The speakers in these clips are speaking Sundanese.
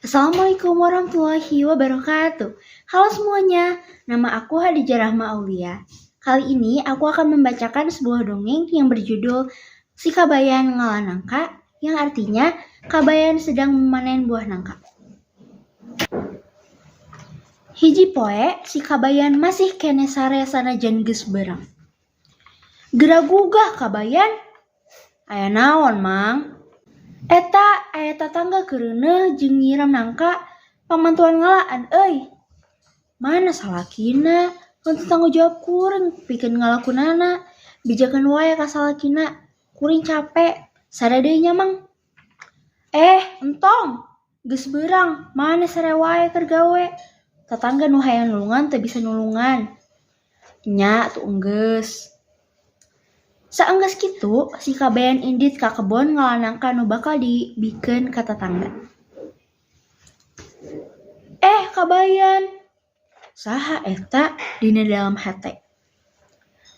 Assalamualaikum warahmatullahi wabarakatuh. Halo semuanya, nama aku Hadijah Rahma Aulia. Kali ini aku akan membacakan sebuah dongeng yang berjudul Si Kabayan Ngala Nangka, yang artinya Kabayan sedang memanen buah nangka. Hiji poe, si Kabayan masih keneh sare sanajan geus beurang. "Geura gugah, Kabayan." "Aya naon, Mang?" "Eta aya tatangga keur reuneuh jeung nyiram nangka, pangmantuan ngalaan euy." "Mana salakina? Henteu tanggung jawab kuring pikeun ngalakunana. Bejakeun wae ka salakina, kuring cape. Sare deui nya, Mang." "Eh, entong. Geus beurang, maneh sare wae keur gawe. Tatangga nu hayang nulungan teu bisa nulungan." "Nya atuh enggeus." Saenggeus kitu, si Kabayan indit ka kebon ngala nangka nu bakal dibikeun ka tatangga. "Eh, Kabayan. Saha eta?" dina dalam hate.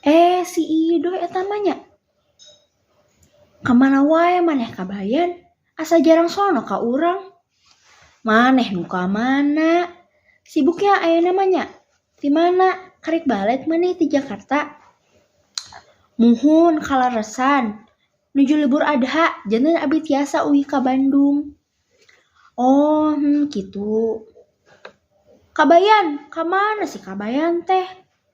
"Eh, si Idoh eta mah nya. Kamana wae maneh, Kabayan? Asa jarang sono ka urang." "Maneh nu ka mana? Sibuk nya ayeuna mah nya? Ti mana? Karek balik maneh ti Jakarta?" "Muhun, kaleresan. Nuju libur Adha, janten abi tiasa uih ka Bandung." "Oh, kitu. Kabayan, ka mana si Kabayan teh?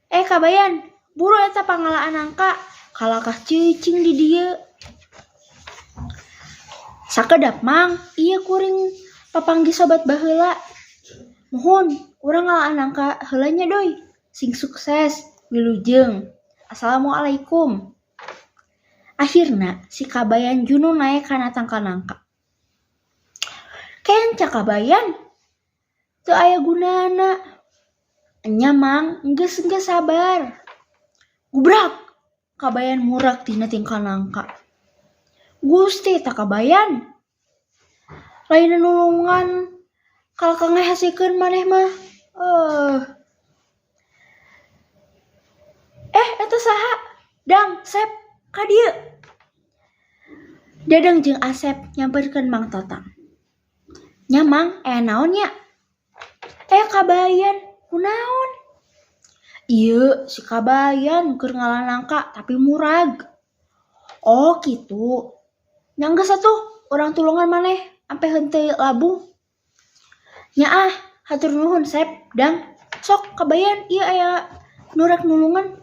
Eh, Kabayan, buru eta pangalaan nangka, kalakah cicing di dieu." "Sakedap, Mang, ieu kuring papanggih sobat baheula." "Muhun, urang ngalaan nangka heula nya, Doy. Sing sukses, wilujeng. Assalamualaikum." Akhirna si Kabayan junun naek kana tangkal nangka. "Kenca, Kabayan, teu aya gunana." "Enya, Mang, enggeus, enggeus, sabar." Gubrak! Kabayan murag tina tingkal nangka. "Gusti eta Kabayan. Lain nulungan kalah ka ngahesekeun maneh mah. Eh. Eh, eta saha? Dang, Sep, ka dieu." Dadang jeung Asep nyamperkeun Mang Totang. "Nya, Mang, aya naon nya?" "Eh, Kabayan, kunaon?" "Ieu si Kabayan keur ngala nangka tapi murag." "Oh, kitu. Nya geus atuh, urang tulungan maneh ampe henteu labuh." "Nya ah, hatur nuhun, Sep, Dang. Sok, Kabayan, ieu aya nu rek nulungan."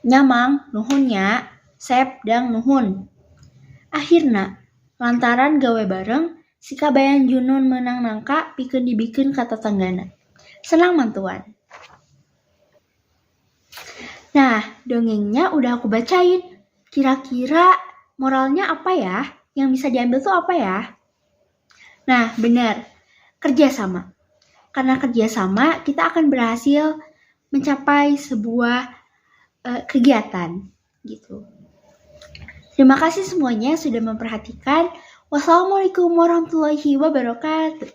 "Nya, Mang, nuhun nya. Sep, Dang, nuhun." Akhirna, lantaran gawe bareng, si Kabayan junun meunang nangka pikeun dibikeun ka tatanggana. Senang mantuan. Nah, dongengnya udah aku bacain. Kira-kira moralnya apa ya? Yang bisa diambil tuh apa ya? Nah, benar. Kerjasama. Karena kerjasama, kita akan berhasil mencapai sebuah kegiatan gitu. Terima kasih semuanya sudah memperhatikan. Wassalamualaikum warahmatullahi wabarakatuh.